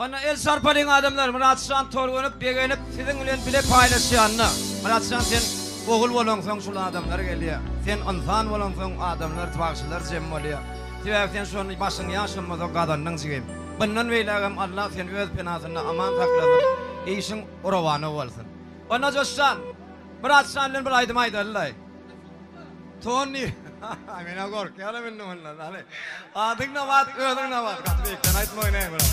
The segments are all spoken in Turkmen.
Onda el çarpalyň adamlar Myratjan tolgunyp begenip siziň bilen bile paýlaşýanyna. Myratjan sen ogul bolaňsoň şul adamlar gelýär. Sen ynsan bolaňsoň adamlar bagşylar jem bolýar. Sebäbi sen şony başyň ýaşam bolsa gazandyň jigim. Bundan beýlägem Allah seni öz penasynda aman saklasyn. Işiň rowana bolsun. Onda Joşjan Myratjan bilen bir aýdym aýdalylaý. Tony. Menä gorkýanam indi mundan. Hany. Adyň Nabat, özüň Nabat. Gaty beýikden aýtmagy näme brat.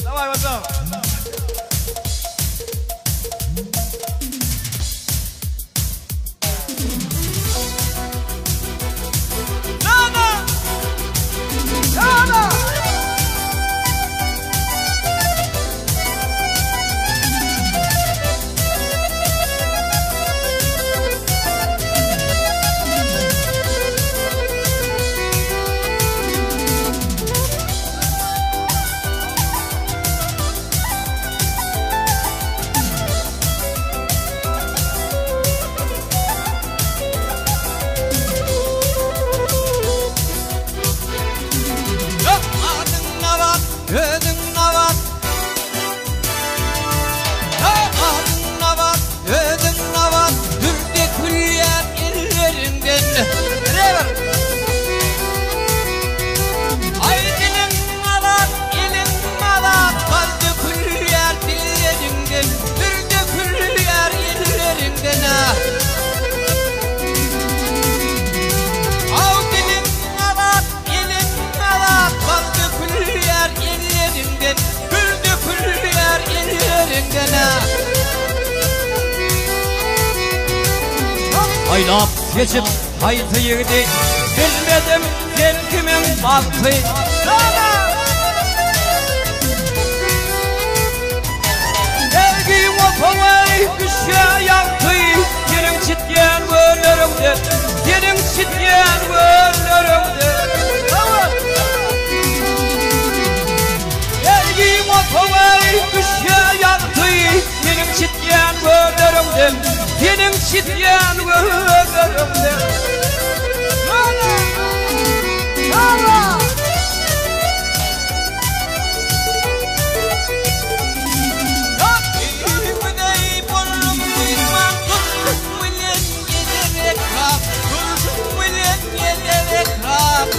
Daway bakalım. Nana! Nana! Adyň Nabat, özüň Nabat. Adyň Nabat, özüň Nabat, Dür dökülýär elleriňden. Rewer. Aý diliň azat, eliň azat, Bal dökülýär dilleriňden, Dür dökülýär elleriňden. Aw diliň azat, eliň azat, Bal dökülýär elleriňden. Gül dökülýär elleriňden Saýlap seçip haýsy ýigidi Bilmedim sen kimiň bagty Sevgiň otagy düşýär ýagty Seniň çitýän gözleriňden Seniň çitýän gözleriňden Sergiň otagy düşýär ýagty Seniň çitýän gözleriňden Seniň çitýän gözleriňden Hala! Hala! Öýüňdeý boldum myhman Durşuň bilen gezer etrap Durşuň bilen gezer etrap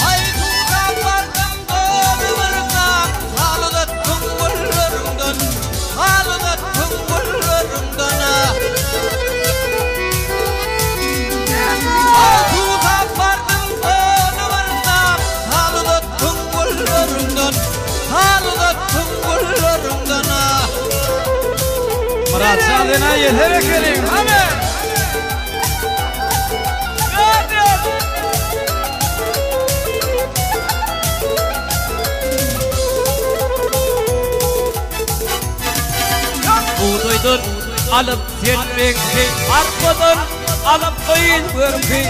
Aý suwsap bardym doly bir gap Hal uzatdyň gollaryňdan Hal uzatdyň gollaryňdan Aý suwsap bardym doly bir gap Hal uzatdyň gollaryňdan Hal uzatdyň gollaryňdan Myratjan sena ýeter ekeniň hany. Bugdaýdan alyp sen reňki, Arpadan alyp gyz görki.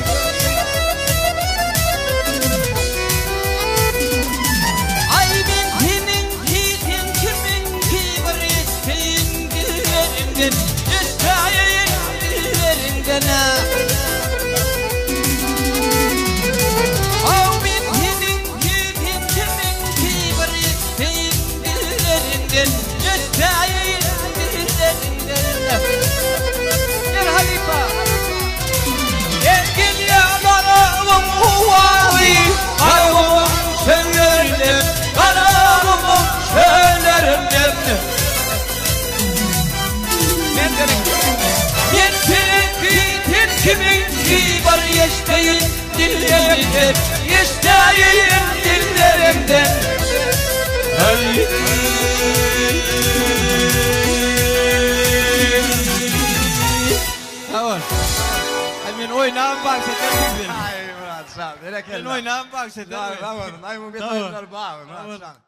Aý men kimiňki, sen kimiňki, bir eşdeýin dilleriňden, eşdäýeýin dilleriňden. Aw men kimiňki, sen kimiňki, bir eşdeýin dilleriňden, eşdäýeýin dilleriňden. Gel halypa. Gel gelýär Garagum howaly, Garagumyň çöllerinden, Garagumyň çöllerinden. Men seniňki, men seniňki, sen kimiňki, bir eşdeýin dilleriňden, eşdäýin dilleriňden. Sag bol. Aý men oýnabam bagş ederdim seni. Aý Myrat jan, berekella. Men oýnabam bagş ederdim. Sag bolsun. Aý bu bet oýunlar bar Myrat jan.